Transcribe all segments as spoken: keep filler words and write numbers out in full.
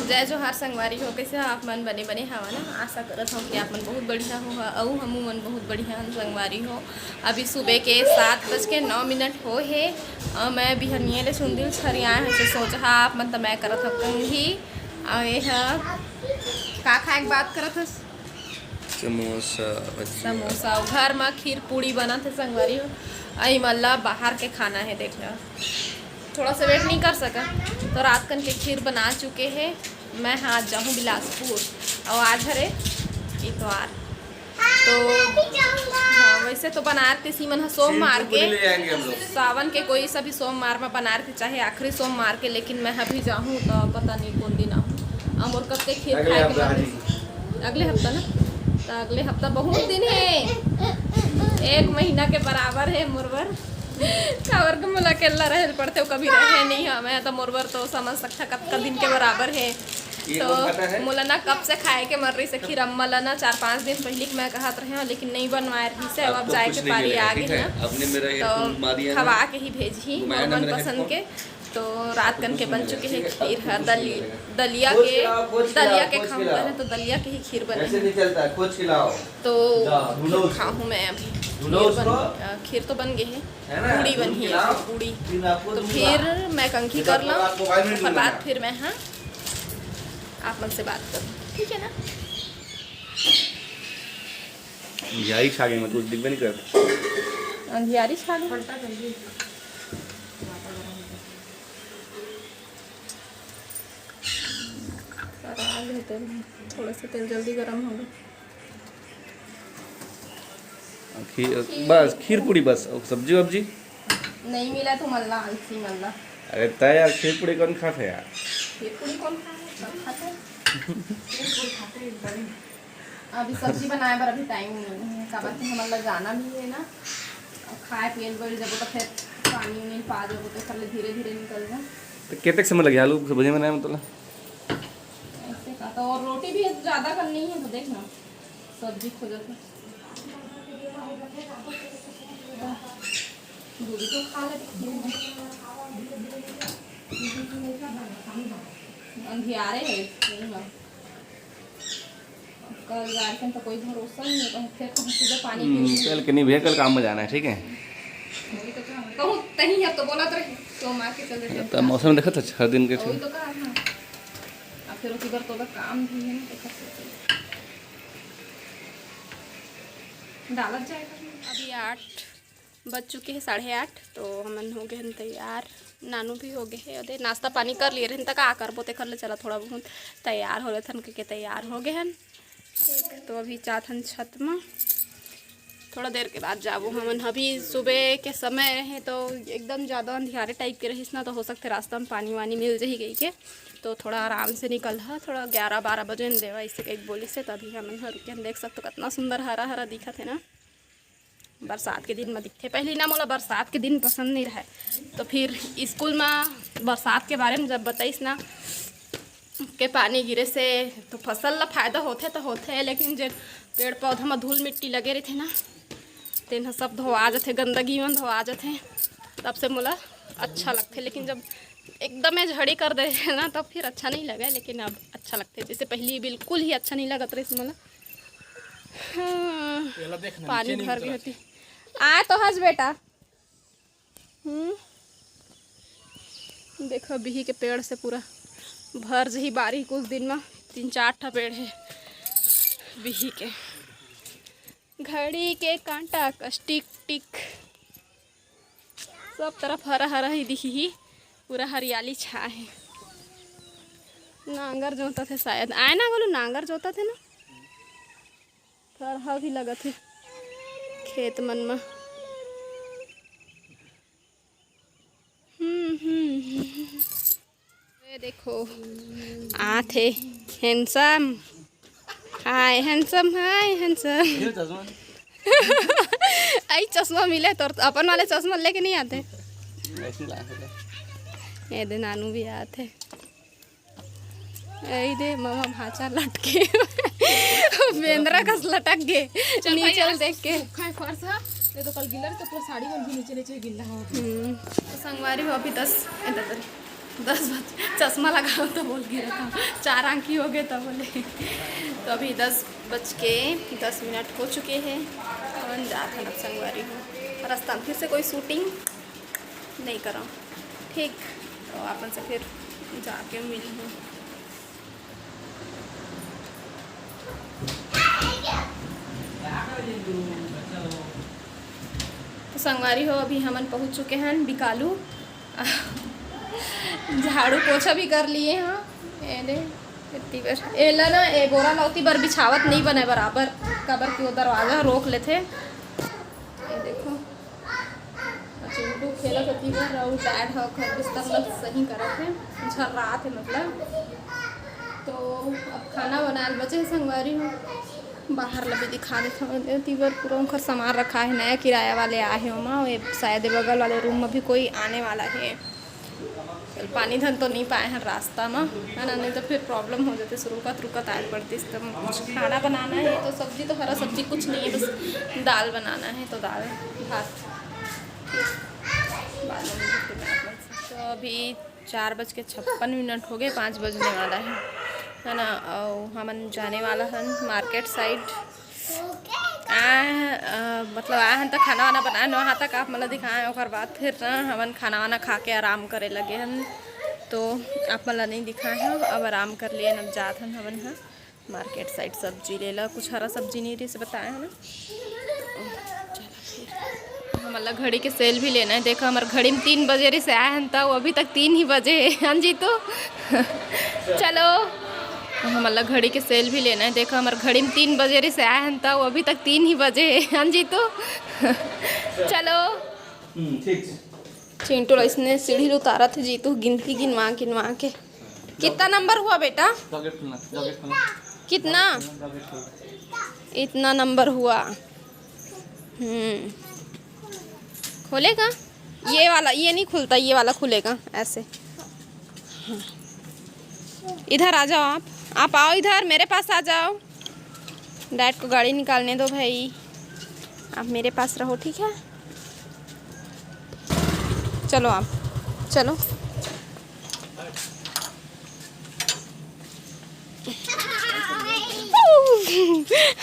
जय जोहार संगवारी हो, कइसे हो आप मन? बने बने हवा ना? आशा करत हव कि आप मन बहुत बढ़िया हो, अउ हमू मन बहुत बढ़िया हन संगवारी हो। अभी सुबह के सात बज के नौ मिनट हो हे, अउ मैं बिहनिये ले चुंदी ल छरियाए हव, से सोचहा आप मन, त मैं करत हव कंघी। अउ ये ह का खाए के बात करत हस? समोसा, भजिया। समोसा, अउ घर म खीर पूड़ी बनत हे संगवारी हो। अई मन ला बाहर के खाना हे, देख ला। थोड़ा सा वेट नहीं कर सका, तो रात कन के खीर बना चुके हे। मैं हाँ आज जाहूँ बिलासपुर, अउ आज हरे इतवार, तो हाँ, वैसे तो बनारती सीमन ह सोमवार के, सावन के कोई सा भी सोमवार में बनारती, चाहे आखिरी सोमवार के, लेकिन मैं अभी जाहूँ तो पता नहीं कौन दिन आहूँ। अउ मोर कब के खीर अगले खाए के हफ्ता मन आ रही। अगले हफ्ता ना, तो अगले हफ्ता बहुत दिन हे, एक महीना के बराबर हे मोर बर। काबर के मोला अकेला रहे ल पड़थे, कभी रहे नहीं हवे, त मोर बर तो समझ सकथा कतका दिन के बराबर हे। ये तो कौन खाता है? मोला ना कब से खाए के मन रहिस हे खीर, अम्मा ला ना चार पाँच दिन पहिली के मैं कहत रहे हव, लेकिन नहीं बनवाए रहिस हे। अब अब तो जाए कुछ के नहीं पारी मिलेगा, आ ठीक गे है? ना, अपने मेरा ये तो खून मार दिया ना। खवा के ही भेजही घुमाया मोर ना मेरा मनपसंद हेडफोन। के। तो रात कन के बन चुके हे खीर ह, दली-, दलिया के, दलिया के खाऊं कहे तो दलिया के ही खीर बने हे। तो खीर खाहूं मैं अभी। खीर बन, अ, खीर तो बन गे हे, पूड़ी बनही, पूड़ी। तो फिर मैं कंघी कर लूं, ओकर बाद फिर मैं, हाँ, आप मन से बात करूं, ठीक है ना? अंधियारी छा गे, मैं कुछ दिखबे नहीं करत। अंधियारी छा गे। पर आ गए तेल, थोड़ा सा तेल जल्दी गरम हो गया। खीर, बस खीर पूड़ी बस, अउ सब्जी वब्जी? नहीं मिला तो मल्ला, आलसी मल्ला। अरे तय यार, खीर पूड़ी कौन खाथे यार? खीर पूड़ी कौन खाथे? सब खाथे। अभी सब्जी बनाए बर अभी टाइम नहीं है, काबर कि हमन ला जाना भी है ना, अउ खाए पिए बर जब तो फिर पानी उनी पा जब तो कर ले धीरे धीरे निकल जा। तो केतक समय लगे आलू सब्जी बनाए में तोला? ऐसे का तो, और रोटी भी ज्यादा करनी है तो देख ना, सब्जी खोजत है। दूध तो खा ले। अंधियारे है, यही ना। कल जाए के तो कोई भरोसा नहीं है, कहूँ फिर कहूँ सुबह पानी हम्म, पी कल के नहीं भैया, कल काम में जाना है, ठीक है? वही तो कहा, कहूँ तहीं है तो बोला तो रहे, तो मार के चल देते हैं। तो मौसम देखा था हर दिन के वही तो कहा, हाँ। अब फिर उसी बार तो काम भी है ना, तो कर सकते हैं। डालत जाएगा। अभी आठ बज चुके हैं, साढ़े आठ, तो हमन हो गए हन तैयार। नानू भी हो गए हैं, ओदे नाश्ता पानी कर लिए रहन, त का करबो, तेकर ले चला थोड़ा बहुत तैयार हो लेथन, के, के तैयार हो गए हन। ठीक, तो अभी जात हन छत में, थोड़ा देर के बाद जाबो हमन। अभी सुबह के समय रहे तो एकदम ज़्यादा अंधियारे टाइप के रहिस ना, तो हो सकथे रास्ता में पानी वानी मिल जाही कही के, तो थोड़ा आराम से निकल हा, थोड़ा ग्यारह बारह बजे न देवा, इसे कहीं बोली से। तो अभी हमन ह रुके हन, देख सकते हो कितना सुंदर हरा हरा दिखत है ना। बरसात के दिन में दिखथे। पहली ना मोला बरसात के दिन पसंद नहीं रहे, तो फिर स्कूल में बरसात के बारे में जब बताइस ना के पानी गिरे से तो फसल ला फायदा होथे तो होथे, लेकिन जे पेड़ पौधा में धूल मिट्टी लगे रहथे ना, तेन ह सब धोआ जथे, गंदगी में धोआ जथे। तब से मोला अच्छा लगथे, लेकिन जब एकदमे झड़ी कर दे ना, तब फिर अच्छा नहीं लगे, लेकिन अब अच्छा लगथे। जैसे पहली बिल्कुल ही अच्छा नहीं लगत रहिस मोला। हाँ, एला देख ना, पानी नीचे नहीं भर गए उतरा होती। आ तो हस बेटा। हम्म, देखो बिही के पेड़ से पूरा भर जही बारी कुछ दिन में। तीन चार ठा पेड़ है बिही के। घड़ी के कांटा कस टिक टिक। सब तरफ हरा हरा ही दिखही, पूरा हरियाली छा है। नांगर जोतत हे शायद, आए ना बोलू, नांगर जोतत हे ना, थरहा भी लगत हे खेत मन म। हम्म, हम्म, हम्म। ये देखो, आत हे handsome। Hi handsome, hi handsome। ये चश्मा। आई चश्मा मिले तोर, अपन वाले चश्मा लेके नहीं आते। ऐसे ला के। ये दे नानू भी आत हे। आई दे मामा भांचा लटके। बेंदरा कस लटक गे। चल भाई, नीचे आज देख के। सूखा है फर्श है। ये तो कल गिल्ला तो पूरा साड़ी मन भी नीचे नीचे गिल्ला हो। हम्म। तो संगवारी हो अभी दस, इधर, इधर। दस बज, चश्मा लगाओ तो बोल गिरा था, चार आंखी हो गए था बोले। तो अभी दस बज के दस मिनट हो चुके हैं। अपन जात हन अब संगवारी हो, रास्ता में फिर से कोई शूटिंग नहीं करा। ठीक, तो अपन से फिर जाके मिली हूँ। तो संगवारी हो, अभी हमन पहुँच चुके हैं बिकालू। झाड़ू पोछा भी कर लिए हाँ। ए दे, इतनी बार एला ना, ए बोरा ला उतनी बार बिछावत नहीं बने बराबर, काबर कि वो दरवाजा रोक लेथे। ये देखो, चिंटू खेलत होती बर, और डैड ह ओकर बिस्तर ल सही करत हे, झर्रात हे मतलब। तो अब खाना बनाए ल बचे हे संगवारी हो, बाहर ल भी दिखा देत हवं। एती बर पूरा ओकर सामान रखा हे, नया किराया वाले आए हे ओमा, ये शायद ये बगल वाले रूम में भी कोई आने वाला हे। चल, पानी धन तो नहीं पाए हैं रास्ता में, है ना, नहीं तो फिर प्रॉब्लम हो जाते। रुकत रुकत आए पड़ती, तो कुछ खाना बनाना है, तो सब्जी तो, हरा सब्जी कुछ नहीं है, बस दाल बनाना है, तो दाल भात। बाद में मिलते हैं आप लोग से। तो अभी चार बज के छप्पन मिनट हो गए, पाँच बजने वाला है, है ना। और हमन जाने वाला हन मार्केट साइड। आ, अ, मतलब आए हन त खाना वाना बनाए, नहा तक आप मन ल दिखाए, ओकर बाद फिर ना हमन खाना वाना खा के आराम करे लगे हन। तो आप मन ल नहीं दिखाए हन, अब आराम कर लिए, अब जात हन हमन ह मार्केट साइड सब्जी ले ला, कुछ हरा सब्जी नहीं रही से बताए हन। चलो फिर हमन ला घड़ी के सेल भी लेना है। देखो, हमार घड़ी में तीन बजे रही से आए हन, त अभी तक तीन ही बजे है। हाँ जी, तो चलो, हमन ला घड़ी के सेल भी लेना है। देखो, हमार घड़ी में तीन बजे रही से आए हन, त अभी तक तीन ही बजे है। हाँ जी, तो चलो। हम्म, ठीक। चिंटू ला इसने सीढ़ी ल उतारत हे जीतू, गिनती गिनवा गिनवा के। कितना नंबर हुआ बेटा? जाओ गेट खोलना, जाओ गेट खोलना। कितना? जाओ गेट खोलना। इतना नंबर हुआ। हम्म, खोलेगा ये वाला, ये नहीं खुलता, ये वाला खुलेगा ऐसे। हाँ। इधर आ जाओ आप, आप आओ इधर, मेरे पास आ जाओ। डैड को गाड़ी निकालने दो भाई, आप मेरे पास रहो, ठीक है? चलो आप, चलो।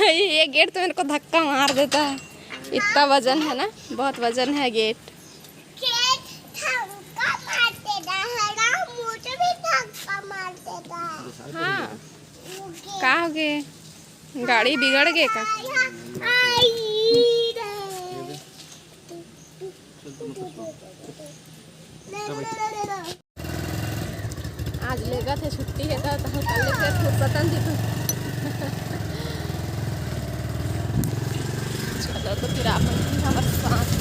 ये गेट तो मेरे को धक्का मार देता है, इतना वजन है ना, बहुत वजन है गेट। गेट धक्का मार देता है ना, मुझे भी धक्का मार देता है। हाँ, का हो गए? गाड़ी बिगड़ गए का? आज लेगा थे छुट्टी है तो, तो हम कल ले फिर फुर्सतन दी तू। चलो तो फिर आप हमारे साथ।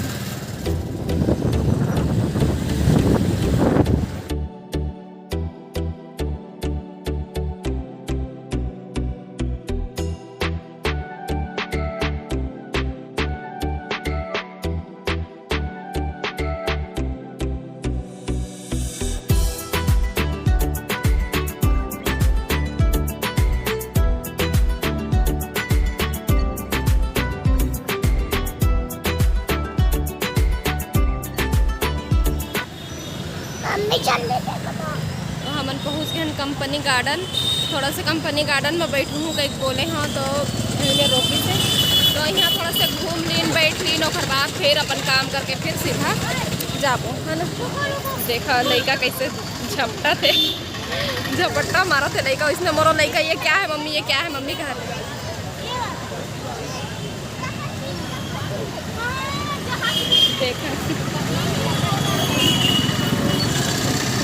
मम्मी चल लेते तो। तो हमन पहुँच गए हन कंपनी गार्डन। थोड़ा सा कंपनी गार्डन में बैठू हूँ कहीं बोले हाँ तो ये रोकी से। तो यहाँ थोड़ा सा घूम लीन, बैठ लीन, ओकर बाद फिर अपन काम करके फिर सीधा जाबो, है ना। देखा लइका कैसे झपटा थे, झपट्टा मारा थे लइका। इसने मोरो लइका, "ये क्या है मम्मी, ये क्या है मम्मी?" कहा थे। देखा,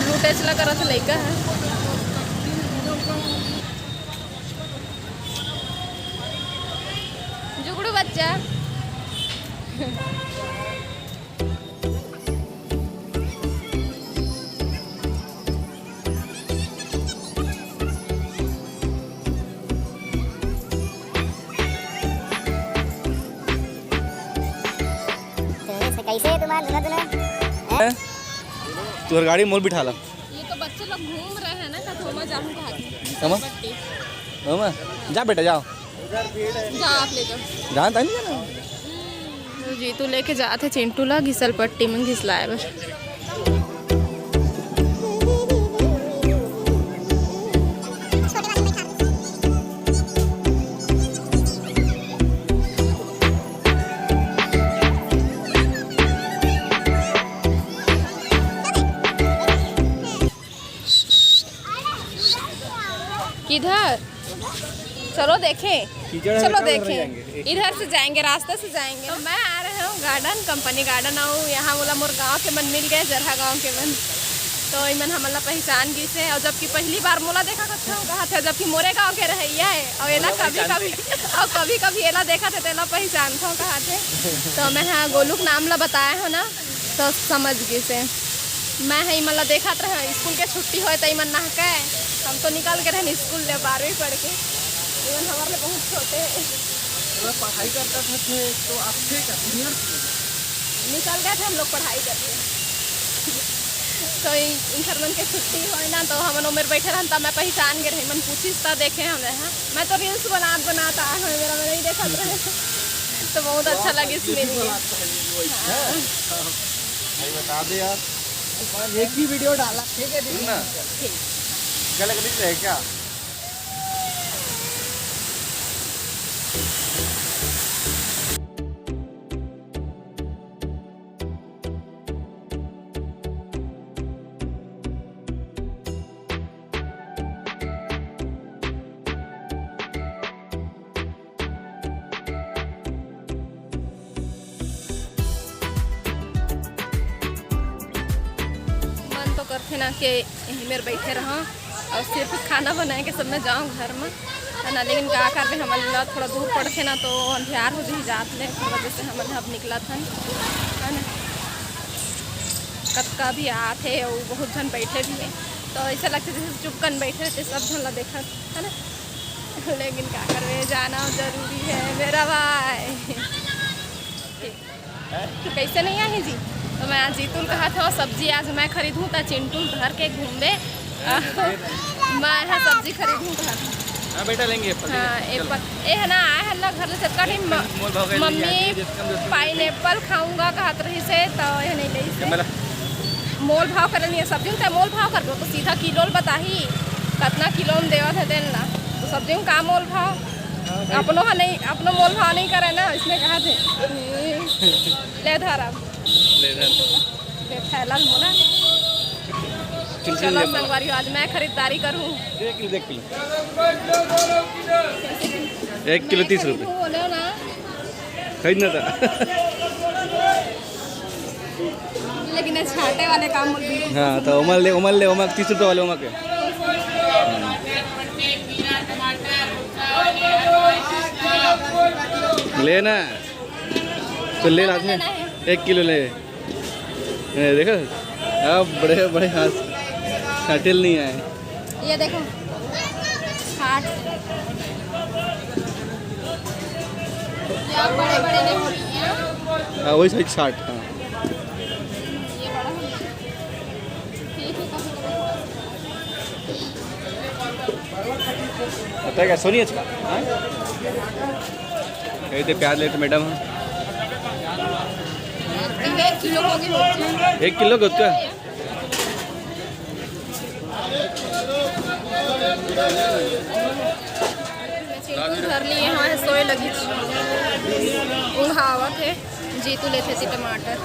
लूटे चला करत लइका है। जुगड़ू बच्चा। कैसे, कैसे है तुम्हारा दोनों, दोनों? हैं? तुहर गाड़ी मोल बिठा ला। ये तो बच्चे लोग घूम रहे हैं ना, कथोमा जाहू कहा के। कमा? पट्टी। कमा? जा बेटा, जाओ। जा, आप ले जाओ। जान तानी जाना। तो जीतू लेके जात हे चिंटू ला घिसल पट्टी में घिसलाए बर। किधर? चलो देखें। कीचड़ है, चलो बेटा, उधर देखें। जाएंगे। इधर से जाएंगे, रास्ते से जाएंगे। तो मैं आ रहे हूँ गार्डन, कंपनी गार्डन, और यहाँ बोला मोर गाँव के मन मिल गए, जरहा गाँव के मन। तो इमन हमन ला पहचान गिस हे, और जबकि पहली बार मोला देखा करथे, कहा थे, जबकि मोरे गाँव के रहइया है, और एला कभी कभी, और कभी कभी एला देखा थे, तेला पहचान थो, कहा थे। तो मैं हाँ गोलू के नाम ला बताए हो ना, तो समझ गिस हे। मैं ह इमन ला देखत रहे, स्कूल के छुट्टी होए त इमन नहकाए। हम तो निकल के रहन स्कूल ले बारहवीं पढ़ के। इमन हमारे लिए बहुत छोटे हैं। मैं पढ़ाई करता था थे, तो आप थे क्या? सीनियर थे? निकल गए थे हम लोग पढ़ाई करके। तो इन, इन सर मन के छुट्टी होए ना, तो हमन ओमेर बैठे रहन, त मैं पहचान के रहे, मन पूछिस त देखे हमें, हाँ। मैं तो रील्स बनात बनात आए हूँ, मेरा मैं नहीं देखत रहे। तो बहुत अच्छा लगिस मिल के। हाँ। भाई बता दे यार। बस एक ही वीडियो डाला, ठीक है दीदी? सुन ना। ठीक। क्या लग रही है क्या? मन तो करथे ना कि यहीं मेर बैठे रहूं और सिर्फ खाना बनाए के समय जाऊं घर में, है ना। लेकिन का करबे, हमन ला थोड़ा दूर पड़थे ना, तो अंधियार हो जाही जात ले, ओकर वजह से हमन अब निकलत हन, है ना। कतका भी आत हे, अउ बहुत झन बैठे भी हे, तो ऐसा लगथे जैसे चुपकन बैठे रहते, सब झन ला देखत, है ना। लेकिन का करबे, जाना जरूरी है मेरा भाई। ठीक। कैसे नहीं आही जी? तो मैं आज जीतू ल कहा था, सब्जी आज मैं खरीदूँ, त चिंटू ल धर के घूमबे। मैं हा सब्जी खरीदूँ कहा था। हाँ बेटा, लेंगे एप्पल, हाँ, लेंगे। चलो। एप्पल। ए है ना, आए है ना घर ले, जतका टाइम म-, मोल भाव का लेंगे, मम्मी जितना हम लोग पाइनएप्पल खाऊंगा कहत रहिस हे, तो ये नहीं ले ये से। मेरा मोल भाव करे नहीं है सब्जी में, तो मोल भाव कर दो, तो सीधा किलो ल बताही, कितना किलो में देवत है तेन ला। तो सब्जी में का मोल भाव? हाँ भाई। अपनो हा नहीं, अपनो मोल भाव नहीं करे ना, इसने कहा थे। ले धर अब। ले धर। ले थैला मोला। चिमचिम चलो ले मोला। संगवारी, आज मैं खरीदारी करूँ। एक किलो, एक किलो। एक किलो तीस रुपये। बोलो ना। खरीदना था। लेकिन ये छाटे वाले काम बोल रही हूँ। हाँ, तो ओमा ले, ओमा ले, ओमा तीस रुपये वाले ओमा के। लेना, तो ले ला, लेना है। एक किलो ले। ये देखो, अब बड़े बड़े हाथ, छाटे ल नहीं आए। ये देखो, छाट। ये बड़े बड़े नहीं होती हैं। हाँ, वही साइज छाट, हाँ। ये बड़ा है। ठीक है, कभी कभी थोड़ा सा। पता है क्या, सोनी अच्छा, हाँ? ये तो प्याज लेते मैडम, हाँ। एक किलो को भी होती है। एक किलो खुद का। धर लिए, हाँ, सोए लगी। ऊँघ आवत हे, जीतू लेथे ती टमाटर।